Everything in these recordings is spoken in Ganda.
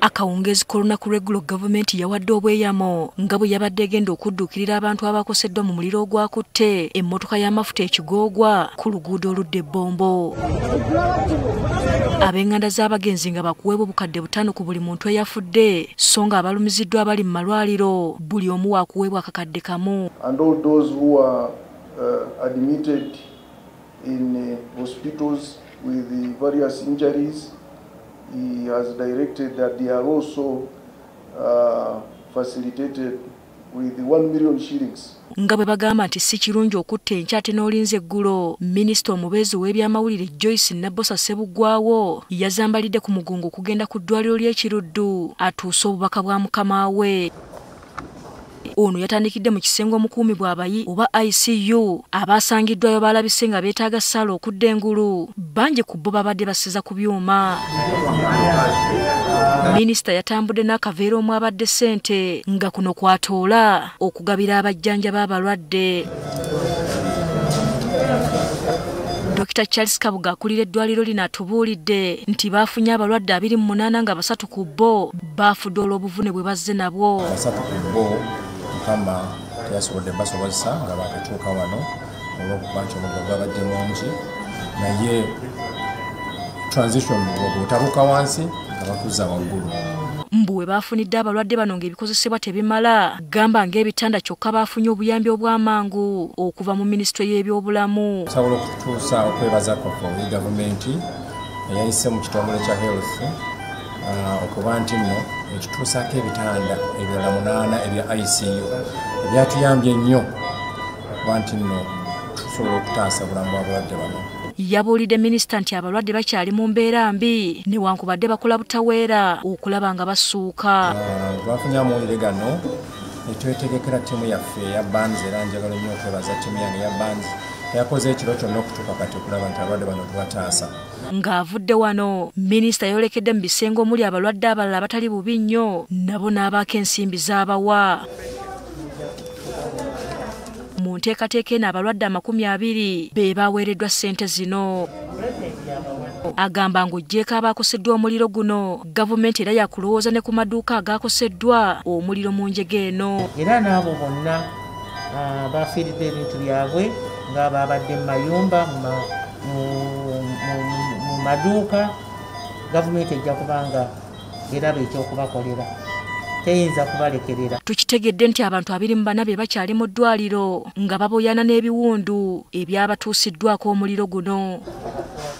Akawungeezi k'olunaku lw'eggulo gavumenti yawadde obweyamo nga bwe yabadde egenda okudduukirira abantu abakoseddwa mu muliro ogwakutte emmotoka y'amafuta ekigoogwa ku luguudo oludda e Bombo. Ab'enganda z'abagenzi nga bakuweebwa obukadde 5 ku buli muntu eyafudde, so nga abalumiziddwa abali mu malwaliro buli omu waakuweebwa akakadde 1. And all those who are admitted in hospitals with the various injuries, he has directed that they are also facilitated with 1 million shillings. Nga bwe bagamba nti si kirungi okutta enkya ate n'olinza eggulo, minisita omubeezi w'ebyamawulire Joyce Nabbosa Ssebuggwawo yazambalidde ku mugongo okugenda ku ddwaliro ly'e Kiruddu atuuse obubaka bwa mukama we. Ono yatandikidde mu kisenge omukuumibwa abayi oba ICU, abasangiddwayo baalabise nga beetaaga ssaala okudda engulu, bangi ku bo babadde basiza ku byuma. Minisita yatambudde n'akaveera omwabadde ssente nga kuno kwatoola okugabira abajjanjaba abalwadde. Dr. Charles Kabuga akulira eddwaliro lino atubuulidde nti baafunye abalwadde 28 nga 3 ku bo baafudde olw'obuvune bwe bazze nabwo. 3 ku bo Mukama teyasobodde basobozesa nga baakatuuka wano olw'okuba nti omuliro gwabadde mungi, naye transition bw'otabuka wansi nga bakuzza waggulu. Mbu we baafunidde abalwadde bano ng'ebikozesebwa tebimala, gamba ng'ebitanda, kyokka baafunye obuyambi obw'amangu okuva mu minisitule y'ebyobulamu. Tusobola okutuusa okwebaza kwaffe eri gavumenti eyayise mu kitongole kya health okuba nti nno ekituusaako ebitanda ebirala 8 ebya ICU ebyatuyambye ennyo okuba nti nno tusobola okutaasa obulamu bw'abalwadde bano. Yabuulidde minisita nti abalwadde bakyali mu mbeera mbi newankubadde bakola butaweera okulaba nga basuuka. Twafunye amawulire gano ne twetegekera ttiimu yaffe eya Burns, era njagala nnyo okwebaza ttiimu yange eya Burns eyakoze ekiro kyonna okutuuka kati okulaba nti abalwadde bano tubataasa. Ng'avudde wano, minisita yayolekedde mu bisenge omuli abalwadde abalala abatali bubi nnyo nabo n'abaako ensimbi z'abawa. Mu nteekateeka eno abalwadde 20 be baweereddwa ssente zino. Agamba ng'oggyeeko abaakoseddwa omuliro guno, gavumenti era yakulowooza ne ku maduuka agaakoseddwa omuliro mu njega eno. Era n'abo bonna bafiiridde ebintu byabwe nga babadde mu mayumba, mu maduuka, gavumenti ejja kubanga eraba ekyokubakolera, teyinza kubalekerera. Tukitegedde nti abantu 24 be bakyali mu ddwaliro nga baboyana n'ebiwundu ebyabatuusiddwako omuliro guno.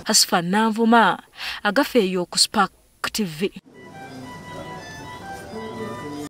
Hasfa Nanvuma, Agafeeyo ku Spark TV.